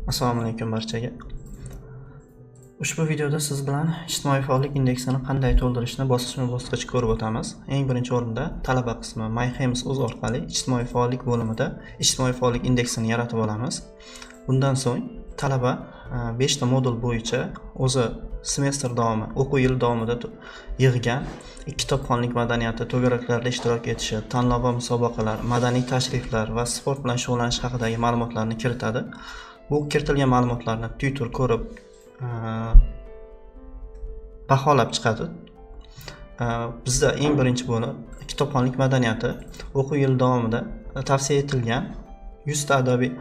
Assalomu alaykum barchaga. Ushbu videoda siz bilan ijtimoiy faollik indeksini qanday to'ldirishni bosqichma-bosqich ko'rib o'tamiz. Eng birinchi o'rinda talaba qismi MyHems.uz orqali ijtimoiy faollik bo'limida ijtimoiy faollik indeksini yaratib olamiz. Bundan so'ng talaba 5 ta modul bo'yicha o'zi semestr davomi, o'quv yili davomida yig'gan kitobxonlik madaniyati, to'garaklarda ishtirok etishi, tanlov va musobaqalar, madaniy tashriflar va sport bilan shug'ullanish haqidagi ma'lumotlarni kiritadi. Bu kiritilgan ma'lumotlarni tutor ko'rib baholab chiqadi. Bizda eng birinchi bo'lim kitobxonlik madaniyati o'quv yili davomida tavsiya etilgan 100 ta adabiy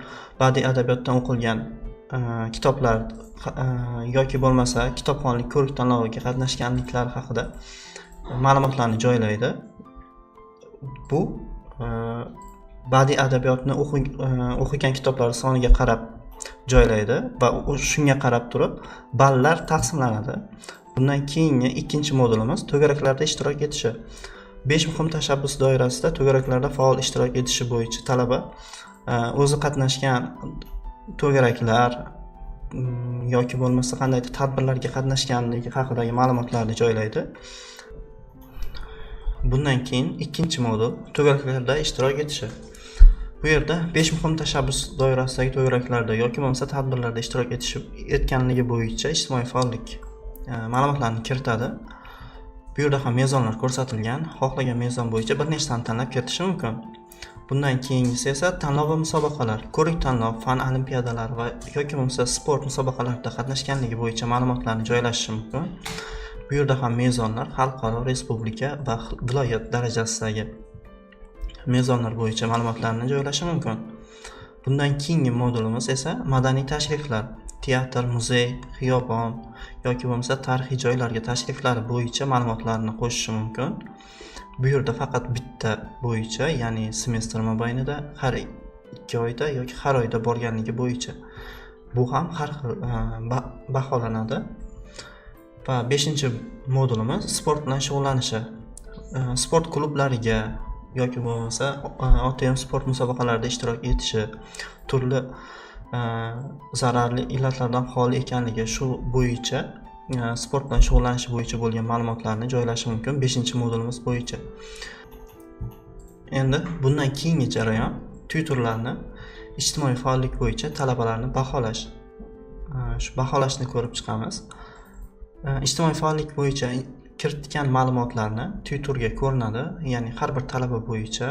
badiiy adabiyotdan o'qilgan kitoblar yoki bo'lmasa kitobxonlik ko'rik tanloviga qatnashganliklari haqida ma'lumotlarni joylaydi. Bu badiiy adabiyotni o'qigan kitoblar soniga qarab joylaydi va shunga qarab turib ballar taqsimlanadi. Bundan keyingi ikkinchi modulimiz to'garaklarda ishtirok etishi. 5 muhim tashabbus doirasida to'garaklarda faol ishtirok etishi bo'yicha talaba o'zi qatnashgan to'garaklar yoki bo'lmasa qandaydir tadbirlarga qatnashganligi haqidagi ma'lumotlarni joylaydi. Bundan keyin ikkinchi modul to'garaklarda ishtirok etishi. Bu yerda 5 muhim tashabbus doirasidagi to'garaklarda yoki bo'lmasa tadbirlarda ishtirok etganligi bo'yicha ijtimoiy faollik ma'lumotlarni kiritadi. Bu yerda ham mezonlar ko'rsatilgan. Xohlagan mezon bo'yicha bir nechtani tanlab kiritishi mumkin. Bundan keyingisi esa tanlov va musobaqalar, ko'rik tanlov, fan olimpiadalari va yoki bo'lmasa sport musobaqalarida qatnashganligi bo'yicha ma'lumotlarni joylashishi mumkin. Bu yerda ham mezonlar xalqaro, respublika va viloyat darajasidagi mezonlar bo'yicha ma'lumotlarni joylashi mumkin. Bundan keyingi modulimiz esa madaniy tashriflar, teatr, muzey, xiyobon yoki bo'lmasa tarixiy joylarga tashriflari bo'yicha ma'lumotlarni qo'shishi mumkin. Bu yerda faqat bitta bo'yicha, ya'ni semestr mobaynida har 2 oyda yoki har oyda borganligi bo'yicha bu ham har xil baholanadi. Va 5-modulimiz sport bilan shug'ullanishi. Sport klublariga yoki bo'lmasa OTM sport musobaqalarida ishtirok etishi, turli zararli illatlardan xoli ekanligi, shu bo'yicha sport bilan shug'ullanishi bo'yicha bo'lgan ma'lumotlarni joylashi mumkin 5-modulimiz bo'yicha. Endi bundan keyingi jarayon tutorlarni ijtimoiy faollik bo'yicha talabalarni baholash. Shu baholashni ko'rib chiqamiz. Ijtimoiy faollik bo'yicha kiritgan ma'lumotlarni tutorga ko'rinadi, ya'ni har bir talaba bo'yicha.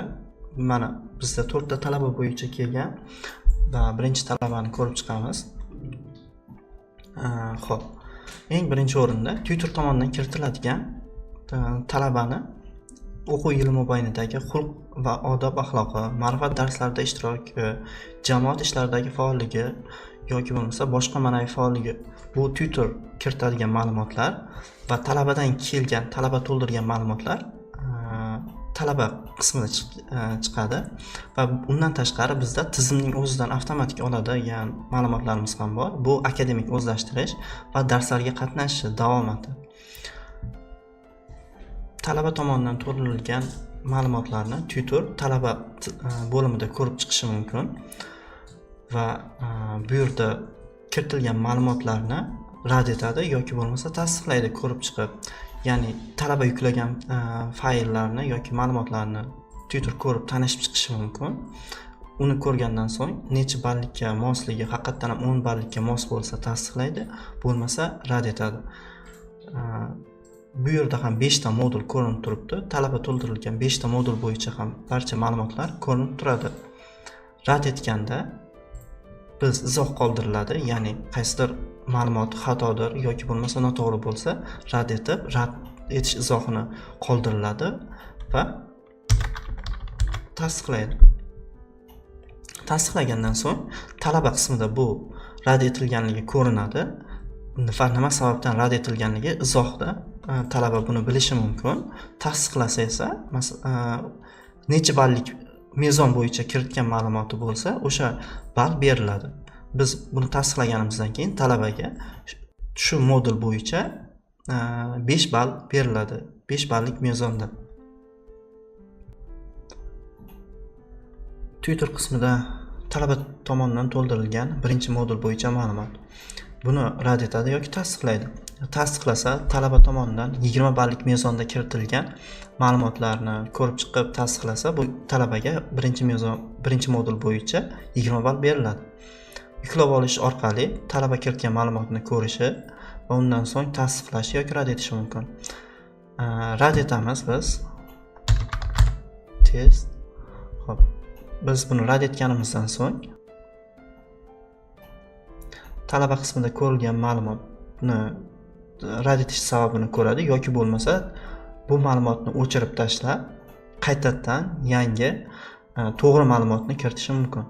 Mana bizda 4 ta talaba bo'yicha kelgan va birinchi talabani ko'rib chiqamiz. Xo'p, eng birinchi o'rinda tutor tomonidan kiritiladigan talabani o'quv yili mobaynidagi xulq va odob axloqi, ma'rifat darslarida ishtiroki, jamoat ishlaridagi faolligi yoki bo'lmasa boshqa ma'naviy faolligi, bu tutor kiritadigan ma'lumotlar va talabadan kelgan, talaba to'ldirgan ma'lumotlar talaba qismida chiqadi. Va undan tashqari bizda tizimning o'zidan avtomatik oladigan ma'lumotlarimiz ham bor. Bu akademik o'zlashtirish va darslarga qatnashish davomati. Talaba tomonidan to'ldirilgan ma'lumotlarni tutor talaba bo'limida ko'rib chiqishi mumkin va bu yerda kiritilgan ma'lumotlarni rad etadi yoki bo'lmasa tasdiqlaydi ko'rib chiqib. Ya'ni talaba yuklagan fayllarni yoki ma'lumotlarni tutor ko'rib tanishib chiqishi mumkin. Uni ko'rgandan so'ng necha ballikka mosligi, haqiqatan ham 10 ballikka mos bo'lsa tasdiqlaydi, bo'lmasa rad etadi. Bu yerda ham 5 ta modul ko'rinib turibdi. Talaba to'ldirilgan 5 ta modul bo'yicha ham barcha ma'lumotlar ko'rinib turadi. Rad etganda biz izoh qoldiriladi, ya'ni qaysidir ma'lumot xatodir yoki bo'lmasa noto'g'ri bo'lsa rad etib, rad etish izohini qoldiriladi va tasdiqlaydi. Tasdiqlagandan so'ng talaba qismida bu rad etilganligi ko'rinadi va nima sababdan rad etilganligi izohda talaba buni bilishi mumkin. Tasdiqlasa esa necha ballik mezon bo'yicha kiritgan ma'lumoti bo'lsa, o'sha ball beriladi. Biz buni tasdiqlaganimizdan keyin talabaga shu modul bo'yicha 5 ball beriladi, 5 ballik mezonda. Tutor qismida Talaba tomonidan to'ldirilgan birinchi modul bo'yicha ma'lumot. Buni rad etadi yoki tasdiqlaydi. Tasdiqlasa, talaba tomonidan 20 ballik mezonda kiritilgan ma'lumotlarni ko'rib chiqib tasdiqlasa, bu talabaga birinchi mezon, birinchi modul bo'yicha 20 ball beriladi. Yuklab olish orqali talaba kiritgan ma'lumotni ko'rishi va undan so'ng tasdiqlashi yoki rad etishi mumkin. Rad etamiz biz. Test. Xo'p, biz buni rad etganimizdan so'ng talaba qismida ko'rilgan ma'lumotni rad etish sababini ko'radi yoki bo'lmasa bu ma'lumotni o'chirib tashlab, qaytadan yangi, to'g'ri ma'lumotni kiritishi mumkin.